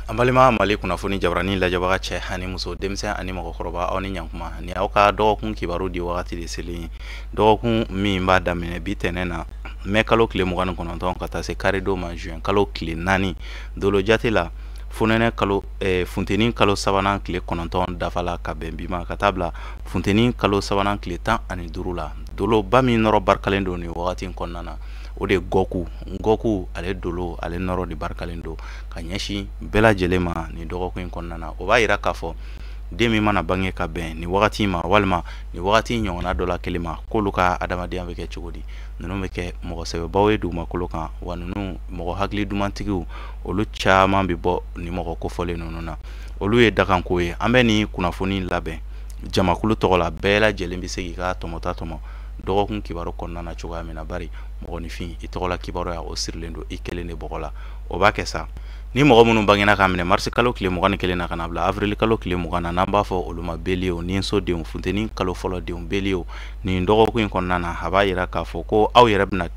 An balima Mali kunnafoni jabarani lajɛbaga cɛ ani muso, denmisɛn ani mɔgɔkɔrɔba, aw ni ɲankuma. Ni aw ka dɔgɔkun kibaru di wagati de selen ye, dɔgɔkun min b'a daminɛ bi tɛnɛn na, mɛ kalo tile 29, ka taa se karidon ma, juin kalo tile 4. Dolo jate la, fonɛnɛ kalo, funteni kalo sabanan tile 9 dafala ka bɛn bi ma, ka taa bila funteni kalo sabanan tile 15 la. Doloba min nɔrɔ barikalen don nin wagati in kɔnɔna na, o de gɔku gɔku. Ale dolo, ale nɔrɔ de barikalen don ka ɲɛsin bɛɛ lajɛlen ma nin dɔgɔkun in kɔnɔna na. O b'a yira k'a fɔ den min mana bange ka bɛn nin wagati in ma, walima nin wagati ɲɔgɔnna dɔ la kelen ma, k'olu ka adamadenya bɛ kɛ cogo di? Ninnu bɛ kɛ mɔgɔ sɛbɛbaw ye dugumakolo kan, wa ninnu mɔgɔ hakili dumantigiw, olu caman bɛ bɔ nin mɔgɔ kofɔlen ninnu na. Olu ye dakanko ye. An bɛ nin kunnafoni labɛn jamakulu tɔgɔ la, bɛɛ lajɛlen bɛ se k'i ka tɔmɔta tɔmɔ dɔgɔkun kibaru kɔnɔna na cogoya min na, bari mɔgɔninfin, i tɔgɔla kibaruya, o sirilen don i kelen de bɔgɔ la. O b'a kɛ sa, ni mɔgɔ minnu bangena k'a minɛ marisi kalo tile 21 na ka na bila avril kalo tile 20 na, n'an b'a fɔ olu ma bélier, ni so denw, funteni kalo fɔlɔ denw, bélier, nin dɔgɔkun in kɔnɔna na, a b'a yira k'a fɔ ko aw yɛrɛ bɛna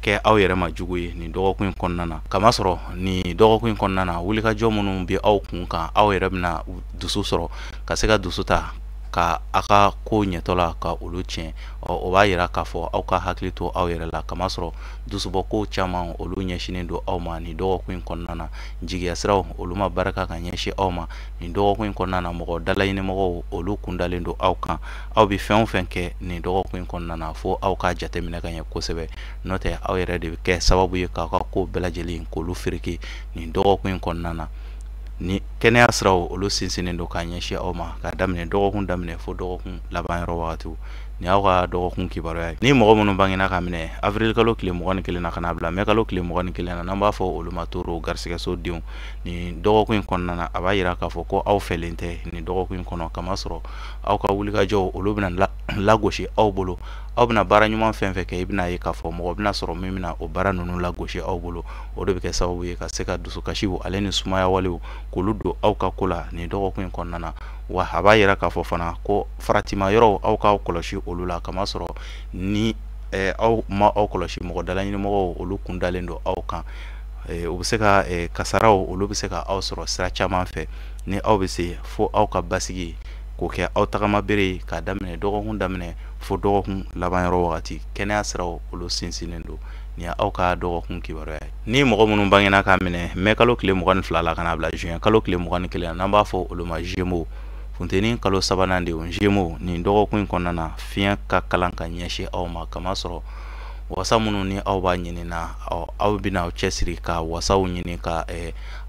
kɛ aw yɛrɛ ma jugu ye nin dɔgɔkun in kɔnɔna na, kamasɔrɔ nin dɔgɔkun in kɔnɔna na, wulikajɔ minnu bɛ aw kun kan, aw yɛrɛ bɛna dusu sɔrɔ ka se ka dusu ta ka a ka ko ɲɛtɔ la ka olu tiɲɛ. Ɔ, o b'a yira k'a fɔ aw ka hakili to aw yɛrɛ la, kamasɔrɔ dusubɔ ko caman, olu ɲɛsinnen don aw ma nin dɔgɔkun in kɔnɔna na. Jigiya siraw, olu ma barika ka ɲɛsin aw ma nin dɔgɔkun in kɔnɔna na. Mɔgɔ dalaɲinimɔgɔw, olu kundalen don aw kan. Aw bɛ fɛn o fɛn kɛ nin dɔgɔkun in kɔnɔna na, fo aw ka jateminɛ ka ɲɛ kosɛbɛ, n'o tɛ aw yɛrɛ de bɛ kɛ sababu ye k'aw ka ko bɛɛ lajɛlen k'olu fereke nin dɔgɔkun in kɔnɔna na. Ni kɛnɛya siraw, olu sinsinnen don k'a ɲɛsin aw ma ka daminɛ dɔgɔkun daminɛ fo dɔgɔkun laban yɔrɔ wagatiw. Ni aw ka dɔgɔkun kibaruya ye, ni mɔgɔ minnu bangena ka minɛ avril kalo tile 21 na ka na bila mɛ kalo tile 21 na, n'an b'a fɔ olu ma taureau, garisigɛso denw, nin dɔgɔkun in kɔnɔna na, a b'a yira k'a fɔ ko aw fɛlen tɛ nin dɔgɔkun in kɔnɔ, kamasɔrɔ aw ka wulikajɔw, olu bɛna lagosi aw bolo. Aw bɛna baara ɲuman fɛn fɛn kɛ, i bɛna ye k'a fɔ mɔgɔ bɛna sɔrɔ min bɛna o baara ninnu lagosi aw bolo. O de bɛ kɛ sababu ye ka se ka dusukasiw ale ni sumaya walew k'olu don aw ka ko la nin dɔgɔkun in kɔnɔna na. Wa a b'a yira k'a fɔ fana ko faratima yɔrɔw, aw k'aw kɔlɔsi olu la, kamasɔrɔ ni aw ma aw kɔlɔsi, mɔgɔ dalaɲinimɔgɔw, olu kun dalen don aw kan. U bɛ se ka kasaraw, olu bɛ se ka aw sɔrɔ sira caman fɛ. Ni aw bɛ se, fo aw ka basigi k'o kɛ aw tagama bere ye k'a daminɛ dɔgɔkun daminɛ fo dɔgɔkun laban yɔrɔ wagati. Kɛnɛya siraw, olu sinsinnen don. Nin ye aw ka dɔgɔkun kibaruya ye. Ni mɔgɔ minnu bangena k'a minɛ mɛ kalo tile 22 la ka na bila juin kalo tile 21 na, n'an b'a fɔ olu ma gémeaux, funteni kalo sabanan de, gémeaux, nin dɔgɔkun in kɔnɔna na, fiɲɛ ka kalan ka ɲɛsin aw ma, kamasɔrɔ wasa minnu ni aw b'a ɲini na, aw bɛna aw cɛsiri ka wasaw ɲini ka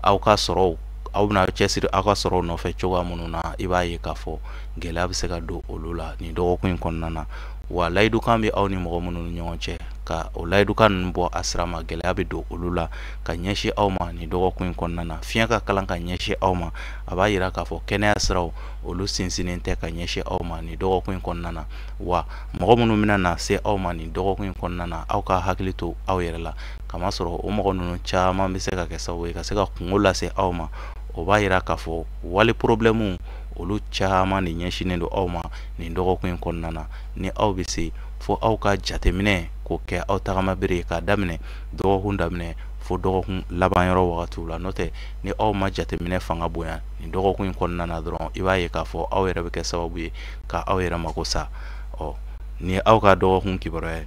aw ka sɔrɔw, aw bɛna aw cɛsiri aw ka sɔrɔw nɔfɛ cogoya minnu na, i b'a ye k'a fɔ gɛlɛya bɛ se ka don olu la nin dɔgɔkun in kɔnɔna na. Wa layidukan bɛ aw ni mɔgɔ minnu ni ɲɔgɔn cɛ, ka o layidukan ninnu bɔ a sira ma, gɛlɛya bɛ don olu la ka ɲɛsin aw ma nin dɔgɔkun in kɔnɔna na. Fiɲɛ ka kalan ka ɲɛsin aw ma, a b'a yira k'a fɔ kɛnɛya siraw, olu sinsinnen tɛ ka ɲɛsin aw ma nin dɔgɔkun in kɔnɔna na. Wa mɔgɔ minnu bɛna na se aw ma nin dɔgɔkun in kɔnɔna na, aw ka hakili to aw yɛrɛ la, kamasɔrɔ o mɔgɔ ninnu caman bɛ se ka kɛ sababu ye ka se ka kungo lase aw ma. O b'a yira k'a fɔ wali problème, olu caman de ɲɛsinnen don aw ma nin dɔgɔkun in kɔnɔna na. Ni aw bɛ se, fo aw ka jateminɛ k'o kɛ aw tagama bere ye k'a daminɛ dɔgɔkun daminɛ fo dɔgɔkun laban yɔrɔ wagatiw la. N'o tɛ, ni aw ma jateminɛ fanga bonya nin dɔgɔkun in kɔnɔna na dɔrɔn, i b'a ye k'a fɔ aw yɛrɛ bɛ kɛ sababu ye ka aw yɛrɛ mako sa. Ɔ, ni aw ka dɔgɔkun kibaruya ye,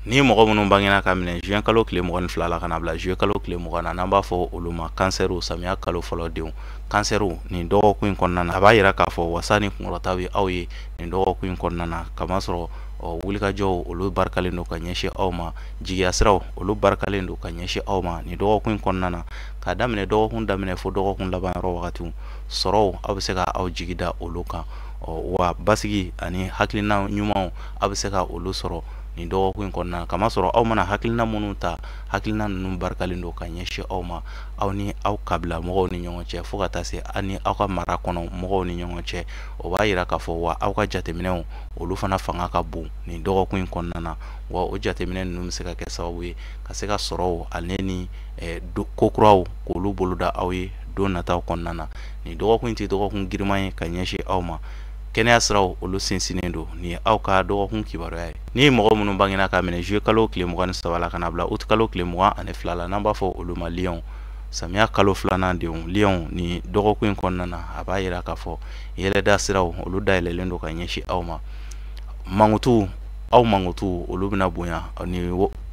ni mɔgɔ minnu bangena ka minɛ juin kalo tile 22 la ka na bila juillet kalo tile 20 na, n'an b'a fɔ olu ma kansɛriw, samiya kalo fɔlɔ denw, kansɛriw, nin dɔgɔkun in kɔnɔna na, a b'a yira k'a fɔ wasa ni kunkɔrɔta bɛ aw ye nin dɔgɔkun in kɔnɔna na, kamasɔrɔ ɔ, wulikajɔw, olu barikalen don ka ɲɛsin aw ma. Jigiya siraw, olu barikalen don ka ɲɛsin aw ma nin dɔgɔkun in kɔnɔna na, k'a daminɛ dɔgɔkun daminɛ fo dɔgɔkun laban yɔrɔ wagatiw. Sɔrɔw, aw bɛ se ka aw jigi da olu kan. Ɔ, wa basigi ani hakilina ɲumanw, aw bɛ se ka olu sɔrɔ nin dɔgɔkun in kɔnɔna na, kamasɔrɔ aw mana hakilina minnu ta, hakilina ninnu barikalen don ka ɲɛsin aw ma, aw ni aw kabila mɔgɔw ni ɲɔgɔn cɛ, fo ka taa se aw ni aw ka mara kɔnɔ mɔgɔw ni ɲɔgɔn cɛ. O b'a yira k'a fɔ wa aw ka jateminɛw, olu fana fanga ka bon nin dɔgɔkun in kɔnɔna na. Wa o jateminɛ ninnu bɛ se ka kɛ sababu ye ka se ka sɔrɔw ale ni ko kuraw k'olu boloda aw ye don nataw kɔnɔna na. Nin dɔgɔkun in tɛ dɔgɔkun giriman ye ka ɲɛsin aw ma. Kɛnɛya siraw, olu sinsinnen don. Nin ye aw ka dɔgɔkun kibaruya ye. Ni mɔgɔ minnu bangena ka minɛ juillet kalo tile 23 la ka na bila août kalo tile 22 la, n'an b'a fɔ olu ma lion. Samiya kalo filanan denw lionw ni dɔgɔkun in kɔnɔna na, a b'a yira k'a fɔ yɛlɛda siraw olu dayɛlɛlen don ka ɲɛsin aw ma. Mankutu, aw mankutu olu bɛna bonya ni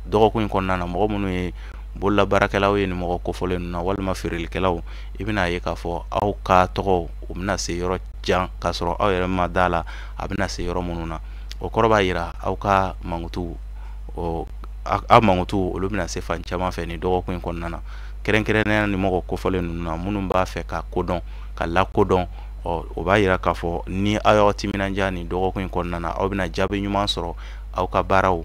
dɔgɔkun in kɔnɔna na. Mɔgɔ minnu ye bololabaarakɛlaw ye ni mɔgɔ kofɔlen ninnu na walima feerelikɛlaw, i bɛna ye k'a fɔ aw ka tɔgɔ u bɛna se yɔrɔ jan k'a sɔrɔ aw yɛrɛ ma da la a bɛna se yɔrɔ minnu na. O kɔrɔ b'a yira aw ka mankutu, aw mankutu olu bɛna se fan caman fɛ ni dɔgɔkun in kɔnɔna na, kɛrɛnkɛrɛnnenya ni mɔgɔ kofɔlen ninnu na minnu b'a fɛ ka kodɔn, ka lakodɔn. Ɔ, o b'a yira k'a fɔ ni aw y'aw timinandiya nin dɔgɔkun in kɔnɔna na, aw bɛna jaabi ɲuman sɔrɔ aw ka baaraw,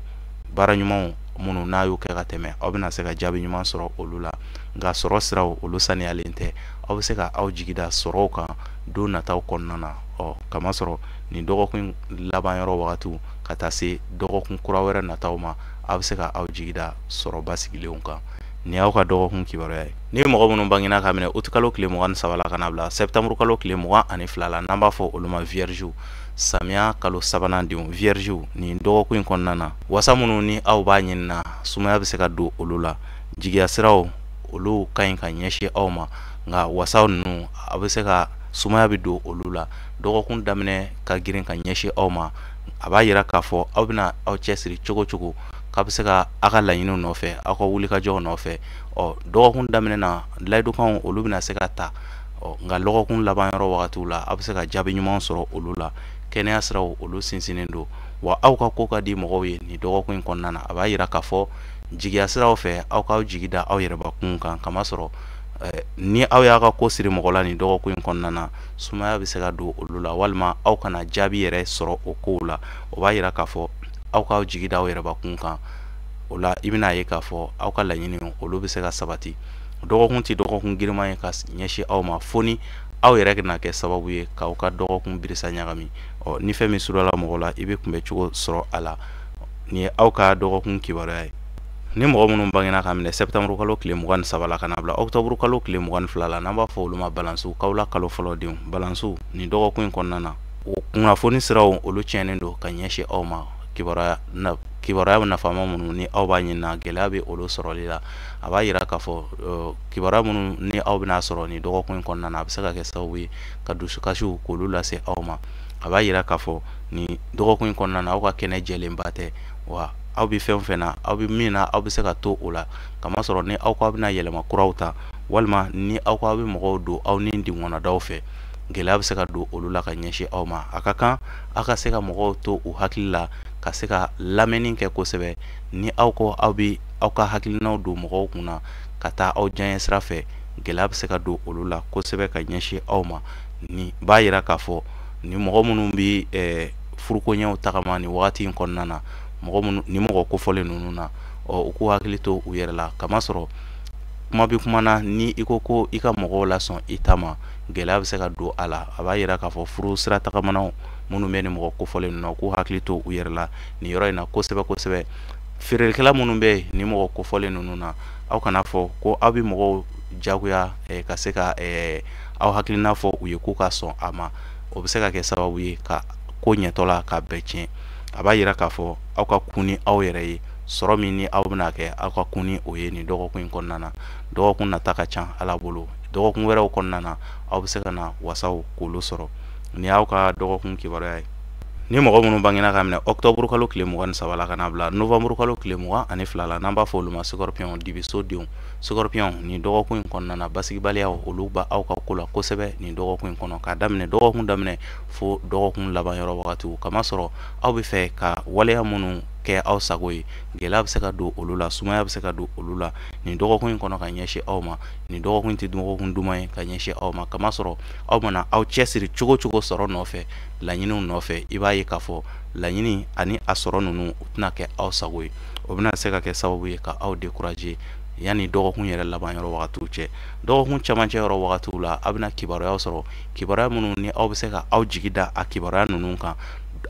baara ɲumanw minnu n'a y'o kɛ ka tɛmɛ, aw bɛna se ka jaabi ɲuman sɔrɔ olu la. Nka sɔrɔ siraw olu saniyalen tɛ, aw bɛ se ka aw jigi da sɔrɔw kan don nataw kɔnɔna na. Ɔ, kamasɔrɔ nin dɔgɔkun laban yɔrɔ wagatiw ka taa se dɔgɔkun kura wɛrɛ nataw ma, aw bɛ se ka aw jigi da sɔrɔ basigilenw kan. Nin y'aw ka dɔgɔkun kibaruya ye. Ni mɔgɔ minnu bangena ka minɛ uti kalo tile 23 la ka na bila sɛptanburu kalo tile 22 la, n'an b'a fɔ olu ma viergew, samiya kalo sabanan denw viergew, nin dɔgɔkun in kɔnɔna na, wasa minnu ni aw b'a ɲinina, sumaya bɛ se ka don olu la. Jigiya siraw olu ka ɲi ka ɲɛsin aw ma, nka wasaw ninnu a bɛ se ka sumaya bɛ don olu la. Dɔgɔkun daminɛ ka girin ka ɲɛsin aw ma, a b'a yira k'a fɔ aw bɛna aw cɛsiri cogo cogo k'a bɛ se ka aw ka laɲiniw nɔfɛ, aw ka wulikajɔw nɔfɛ. Ɔ, dɔgɔkun daminɛ na, layidukanw olu bɛna se ka ta. Ɔ, nka lɔgɔkun laban yɔrɔ wagatiw la, aw bɛ se ka jaabi ɲuman sɔrɔ olu la. Kɛnɛya siraw olu sinsinnen don, wa aw ka ko ka di mɔgɔw ye nin dɔgɔkun in kɔnɔna na. A b'a yira k'a fɔ jigiya siraw fɛ, aw k'aw jigi da aw yɛrɛbakun kan, kamasɔrɔ ni aw y'a ka ko siri mɔgɔ la nin dɔgɔkun in kɔnɔna na, sumaya bɛ se ka don olu la, walima aw kana jaabi yɛrɛ sɔrɔ o kow la. O b'a yira k'a fɔ aw k'aw jigi da aw yɛrɛbakun kan. O la, i bɛna ye k'a fɔ aw ka laɲini olu bɛ se ka sabati. Dɔgɔkun tɛ dɔgɔkun girinman ye ka ɲɛsin aw ma, fo ni aw yɛrɛ na kɛ sababu ye k'aw ka dɔgɔkun birisa ɲagami. Ɔ, ni fɛn min surala mɔgɔ la, i bɛ kunbɛ cogo sɔrɔ a la. Nin ye aw ka dɔgɔkun kibaruya ye. Ni mɔgɔ minnu bangena ka minɛ sɛptanburu kalo tile 23 la ka na bila ɔkutɔburu kalo tile 22 la, n'an b'a fɔ olu ma balansiw, kawula kalo fɔlɔ denw balansiw, nin dɔgɔkun in kɔnɔna na, o kunnafoni siraw olu tiɲɛnen don ka ɲɛsin aw ma. Kibaruya nafama minnu ni aw b'a ɲinina, gɛlɛya bɛ olu sɔrɔli la. A b'a yira k'a fɔ kibaruya minnu ni aw bɛna sɔrɔ nin dɔgɔkun in kɔnɔna na, a bɛ se ka kɛ sababu ye ka dusukasiw k'olu lase aw ma. A b'a yira k'a fɔ nin dɔgɔkun in kɔnɔna na, aw ka kɛnɛ jɛlenba tɛ, wa aw bɛ fɛn o fɛn na, aw bɛ min na, aw bɛ se ka to o la, kamasɔrɔ ni aw ko aw bɛna yɛlɛma kuraw ta, walima ni aw ko aw bɛ mɔgɔw don aw ni dingɔnnadaw fɛ, gɛlɛya bɛ se ka don olu la ka ɲɛsin aw ma. A ka kan aw ka se ka mɔgɔw to u hakili la, ka se ka lamɛnni kɛ kosɛbɛ. Ni aw ko aw bɛ aw ka hakilinaw don mɔgɔw kun na ka taa aw diyaɲɛ sira fɛ, gɛlɛya bɛ se ka don olu la kosɛbɛ ka ɲɛsin aw ma. Ni b'a yira k'a fɔ ni mɔgɔ minnu bɛ furukoɲɛw tagama nin wagati in kɔnɔna na, mɔgɔ minnu ni mɔgɔ kofɔlen ninnu na, ɔ, u k'u hakili to u yɛrɛ la, kamasɔrɔ kuma bɛ kuma na, ni i ko ko i ka mɔgɔw lasɔn i ta ma, gɛlɛya bɛ se ka don a la. A b'a yira k'a fɔ furu sira tagamanaw minnu bɛ nin mɔgɔ kofɔlen ninnu na, u k'u hakili to u yɛrɛ la nin yɔrɔ in na kosɛbɛ kosɛbɛ. Feerelikɛla minnu bɛ nin mɔgɔ kofɔlen ninnu na, aw kana fɔ ko aw bɛ mɔgɔw jagoya ka se ka aw hakilina fɔ u ye k'u ka sɔn a ma. O bɛ se ka kɛ sababu ye ka ko ɲɛtɔ la ka bɛɛ tiɲɛ. A b'a yira k'a fɔ aw ka kun ni aw yɛrɛ ye sɔrɔ min ni aw bɛna kɛ, aw ka kun ni o ye nin dɔgɔkun in kɔnɔna na. Dɔgɔkun nata ka ca Ala bolo, dɔgɔkun wɛrɛw kɔnɔna na, aw bɛ se ka na wasaw k'olu sɔrɔ. Nin y'aw ka dɔgɔkun kibaruya ye. Ni mɔgɔ minnu bangena ka minɛ ɔkutɔburu kalo tile 23 la ka na bila novanburu kalo tile 22 la, n'an b'a fɔ olu ma scorpion, dibiso denw scorpion, nin dɔgɔkun in kɔnɔna na, basigibaliyaw olu ba aw ka ko la kosɛbɛ nin dɔgɔkun in kɔnɔ, k'a daminɛ dɔgɔkun daminɛ fo dɔgɔkun laban yɔrɔ wagatiw. Kamasɔrɔ aw bɛ fɛ ka waleya minnu kɛ aw sago ye, gɛlɛya bɛ se ka don olu la, sumaya bɛ se ka don olu la nin dɔgɔkun in kɔnɔ ka ɲɛsin aw ma. Nin dɔgɔkun in tɛ dɔgɔkun duman ye ka ɲɛsin aw ma, kamasɔrɔ aw mana aw cɛsiri cogo cogo sɔrɔ nɔfɛ, laɲiniw nɔfɛ, i b'a ye k'a fɔ laɲini ani a sɔrɔ ninnu u tɛna kɛ aw sago ye. O bɛna se ka kɛ sababu ye ka aw décourager yanni dɔgɔkun yɛrɛ laban yɔrɔ wagatiw cɛ. Dɔgɔkun camancɛ yɔrɔ wagatiw la, aw bɛna kibaruyaw sɔrɔ, kibaruya minnu ni aw bɛ se ka aw jigi da a kibaruya ninnu kan,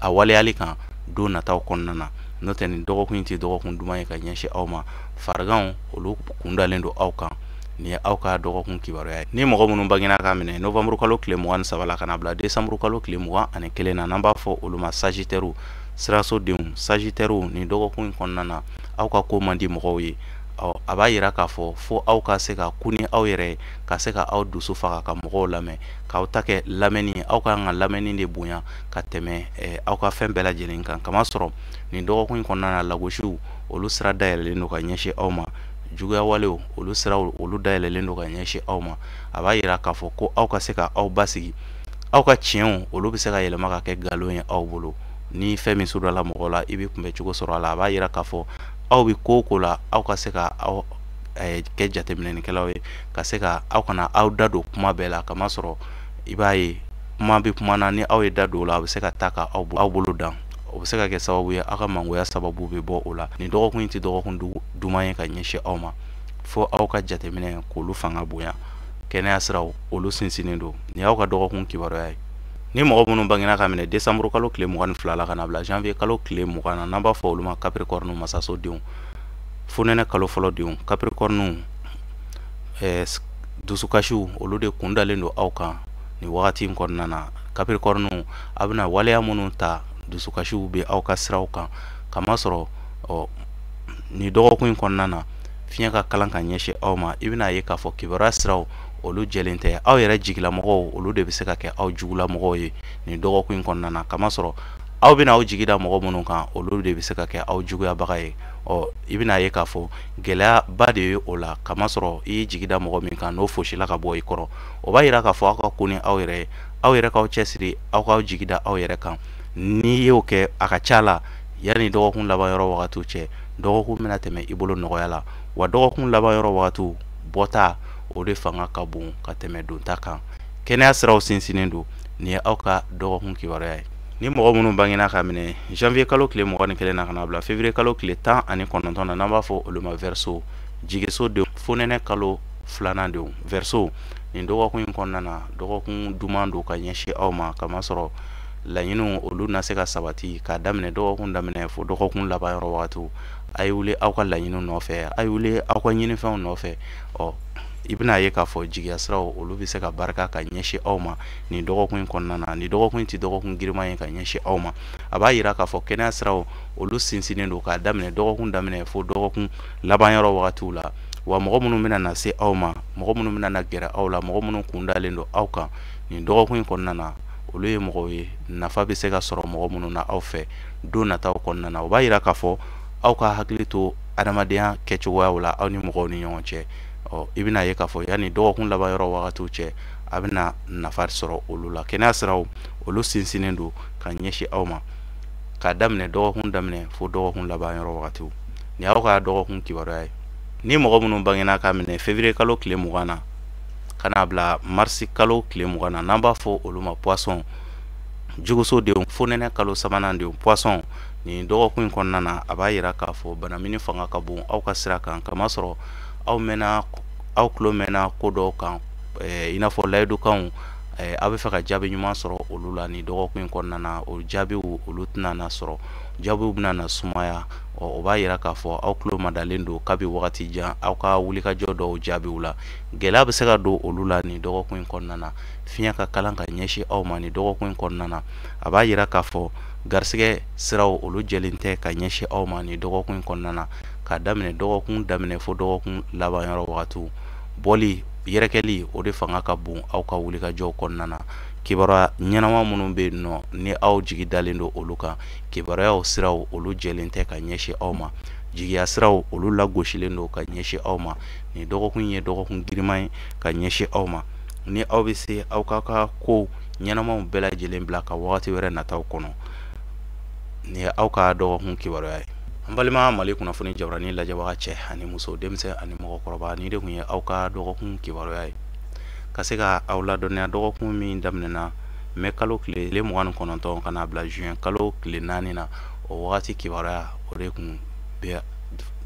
a waleyali kan don nataw kɔnɔna na. N'o tɛ, nin dɔgɔkun in tɛ dɔgɔkun duman ye ka ɲɛsin aw ma. Fariganw olu kundalen don aw kan. Nin ye aw ka dɔgɔkun kibaruya ye. Ni mɔgɔ minnu bangena k'a minɛ novanburu kalo tile 23 la ka na bila desanburu kalo tile 21 na, n'an b'a fɔ olu ma sagittaire, siraso denw sagittaire, nin dɔgɔkun in kɔnɔna na, aw ka ko man di mɔgɔw ye. Ɔ, a b'a yira k'a fɔ fo aw ka se ka kun ni aw yɛrɛ ye, ka se ka aw dusu faga ka mɔgɔw lamɛn, k'aw ta kɛ lamɛnni. Aw ka kan ka lamɛnni de bonya ka tɛmɛ aw ka fɛn bɛɛ lajɛlen kan. Kamasɔrɔ nin dɔgɔkun in kɔnɔna na, lagosiw olu sira dayɛlɛlen don ka ɲɛsin aw ma, juguya walew olu siraw olu dayɛlɛlen don ka ɲɛsin aw ma. A b'a yira k'a fɔ ko aw ka se ka aw basigi, aw ka tiɲɛw olu bɛ se ka yɛlɛma ka kɛ nkalon ye aw bolo. Ni fɛn min surala mɔgɔ la, i bɛ kunbɛ cogo sɔrɔ a la. A b'a yira k'a fɔ aw bɛ ko o ko la, aw ka se ka aw kɛ jateminɛnikɛlaw ye, ka se ka aw kana aw da don kuma bɛɛ la. Kamasɔrɔ i b'a ye kuma bɛ kuma na, ni aw ye da don o la, a bɛ se ka taa ka aw bolo dan. O bɛ se ka kɛ sababu ye aw ka mangoya sababu bɛ bɔ o la. Nin dɔgɔkun in tɛ dɔgɔkun duman ye ka ɲɛsin aw ma, fo aw ka jateminɛ k'olu fanga bonya. Kɛnɛya siraw olu sinsinnen don. Nin y'aw ka dɔgɔkun kibaruya ye. Ni mɔgɔ minnu bangena ka minɛ décembre kalo tile 22 la ka na bila janvier kalo tile 20 na, n'an b'a fɔ olu ma Capricorne masaso denw, fonɛnɛ kalo fɔlɔ denw, Capricorne, dusukasiw olu de kun dalen don aw kan nin wagati in kɔnɔna na. Capricorne, a bɛna waleya minnu ta, dusukasiw bɛ aw ka siraw kan. Kamasɔrɔ ɔ, nin dɔgɔkun in kɔnɔna na, fiɲɛ ka kalan ka ɲɛsin aw ma. I bɛna ye k'a fɔ kibaruya siraw olu jɛlen tɛ. Aw yɛrɛ jigilamɔgɔw olu de bɛ se ka kɛ aw jugulamɔgɔw ye nin dɔgɔkun in kɔnɔna na. Kamasɔrɔ aw bɛna aw jigi da mɔgɔ minnu kan, olu de bɛ se ka kɛ aw juguyabaga ye. Ɔ, i bɛna ye k'a fɔ gɛlɛyaba de ye o la. Kamasɔrɔ i y'i jigi da mɔgɔ min kan, n'o fosila ka bɔ i kɔrɔ, o b'a yira k'a fɔ aw ka ko ni aw yɛrɛ ye, aw yɛrɛ k'aw cɛsiri, aw k'aw jigi da aw yɛrɛ kan. N'i y'o kɛ, a ka ca la yanni dɔgɔkun laban yɔrɔ wagatiw cɛ, dɔgɔkun bɛna tɛmɛ i bolo nɔgɔya la. Wa dɔgɔkun laban yɔrɔ wagatiw bɔta o de fanga ka bon ka tɛmɛ donta kan. Kɛnɛya siraw sinsinnen don. Nin ye aw ka dɔgɔkun kibaruya ye. Ni mɔgɔ minnu bangena ka minɛ janvier kalo tile 21 na ka na bila février kalo tile 19 na, n'an b'a fɔ olu ma Verseau, jigiso denw, fonɛnɛ kalo filanan denw, Verseau, nin dɔgɔkun in kɔnɔna na, dɔgɔkun duman don ka ɲɛsin aw ma. Kamasɔrɔ laɲiniw olu na se ka sabati k'a daminɛ dɔgɔkun daminɛ fo dɔgɔkun laban yɔrɔ wagatiw. A ye wuli aw ka laɲiniw nɔfɛ, a ye wuli aw ka ɲinifɛnw nɔfɛ. Ɔ, i bɛna ye k'a fɔ jigiya siraw olu bɛ se ka barika ka ɲɛsin aw ma nin dɔgɔkun in kɔnɔna na. Nin dɔgɔkun in tɛ dɔgɔkun girinman ye ka ɲɛsin aw ma. A b'a yira k'a fɔ kɛnɛya siraw olu sinsinnen don k'a daminɛ dɔgɔkun daminɛ fo dɔgɔkun laban yɔrɔ wagatiw la. Wa mɔgɔ minnu bɛna na se aw ma, mɔgɔ minnu bɛna na gɛrɛ aw la, mɔgɔ minnu kun dalen don aw kan nin dɔgɔkun in kɔnɔna na, olu ye mɔgɔw ye nafa bɛ se ka sɔrɔ mɔgɔ minnu na aw fɛ don nataw kɔnɔna na. O b'a yira k'a fɔ aw ka hakili to adamadenya kɛcogoyaw la aw ni mɔgɔw ni ɲɔgɔn cɛ. Ɔ, i bɛna ye k'a fɔ yanni dɔgɔkun laban yɔrɔ wagatiw cɛ, a bɛna nafa sɔrɔ olu la. Kɛnɛya siraw olu sinsinnen don ka ɲɛsin aw ma k'a daminɛ dɔgɔkun daminɛ fo dɔgɔkun laban yɔrɔ wagatiw. Nin y'aw ka dɔgɔkun kibaruya ye. Ni mɔgɔ minnu bangena ka minɛ février kalo tile 20 na ka n'a bila marisi kalo tile 20 na, n'an b'a fɔ olu ma Poisson, juguso denw, fonɛnɛ kalo sabanan denw, Poisson, nin dɔgɔkun in kɔnɔna na, a b'a yira k'a fɔ banamini fanga ka bon aw ka sira kan. Kamasɔrɔ aw mɛnna, aw tulo mɛnna ko dɔw kan, i n'a fɔ layidukanw, aw bɛ fɛ ka jaabi ɲuman sɔrɔ olu la nin dɔgɔkun in kɔnɔna na. O jaabiw olu tɛna na sɔrɔ, jaabiw bɛna na sumaya. Ɔ, o b'a yira k'a fɔ aw tulo madalen don kabi wagati jan aw ka wulikajɔ dɔw jaabiw la. Gɛlɛya bɛ se ka don olu la nin dɔgɔkun in kɔnɔna na. Fiɲɛ ka kalan ka ɲɛsin aw ma nin dɔgɔkun in kɔnɔna na. A b'a yira k'a fɔ garisɛgɛ siraw olu jɛlen tɛ ka ɲɛsin aw ma nin dɔgɔkun in kɔnɔna na, k'a daminɛ dɔgɔkun daminɛ fo dɔgɔkun laban yɔrɔ wagatiw. Bɔli yɛrɛkɛli o de fanga ka bon aw ka wulikajɔw kɔnɔna na. Kibaruya ɲɛnama minnu bɛ yen nɔ ni aw jigi dalen don olu kan, kibaruyaw siraw olu jɛlen tɛ ka ɲɛsin aw ma. Jigiya siraw olu lagosilen don ka ɲɛsin aw ma. Nin dɔgɔkun ye dɔgɔkun girinman ye ka ɲɛsin aw ma. Ni aw bɛ se, aw k'aw ka ko ɲɛnamaw bɛɛ lajɛlen bila ka wagati wɛrɛ nataw kɔnɔ. Nin ye aw ka dɔgɔkun kibaruya ye. An balima Mali kunnafoni jabarani lajɛbaga cɛ ani muso, denmisɛn ani mɔgɔkɔrɔba, nin de tun ye aw ka dɔgɔkun kibaruya ye. Ka se ka aw ladɔnniya dɔgɔkun min daminɛna mɛ kalo tile 29 ka n'a bila juin kalo tile 4 na, o wagati kibaruya o de tun bɛ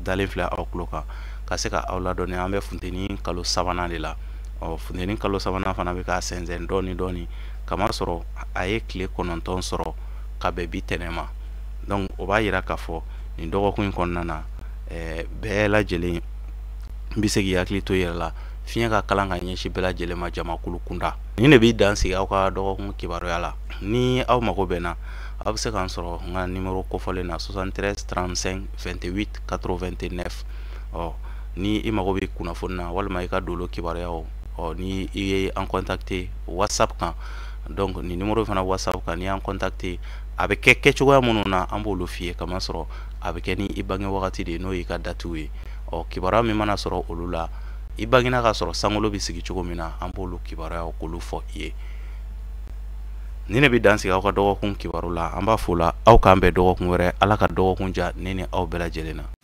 dalen filɛ aw tulo kan. Ka se ka aw ladɔnniya, an bɛ funteni kalo sabanan de la. Ɔ, funteni kalo sabanan fana bɛ ka sɛnsɛn dɔɔni dɔɔni, kamasɔrɔ a ye tile 9 sɔrɔ ka bɛn bi tɛnɛn ma. Donc o b'a yira k'a fɔ nin dɔgɔkun in kɔnɔna na, bɛɛ lajɛlen bɛ se k'i hakili to i yɛrɛ la. Fiɲɛ ka kalan ka ɲɛsin bɛɛ lajɛlen ma jamakulu kunda. Nin de bɛ dan sigi aw ka dɔgɔkun kibaruya la. Ni aw mago bɛ n na, aw bɛ se k'an sɔrɔ n ka nimero kofɔlen na 73 35 28 89. Ɔ, Ni i mago bɛ kunnafoni na walima i ka dolo kibaruyaw, ɔ ni i ye an contacter WhatsApp kan, donc nin numéro fana WhatsApp kan, n'i y'an contacter, a bɛ kɛ kɛcogoya minnu na, an b'olu f'i ye. Kamasɔrɔ a bɛ kɛ ni i bange wagati de ye, n'o y'i ka datiw ye. Ɔ kibaruya min mana sɔrɔ olu la, i bangena ka sɔrɔ sankolo bɛ sigi cogo min na, an b'olu kibaruyaw k'olu fɔ i ye. Ni ne bɛ dan sigi aw ka dɔgɔkun kibaru la. An b'a fɔ la, aw k'an bɛn dɔgɔkun wɛrɛ. Ala ka dɔgɔkun ja ne ni aw bɛɛ lajɛlen na.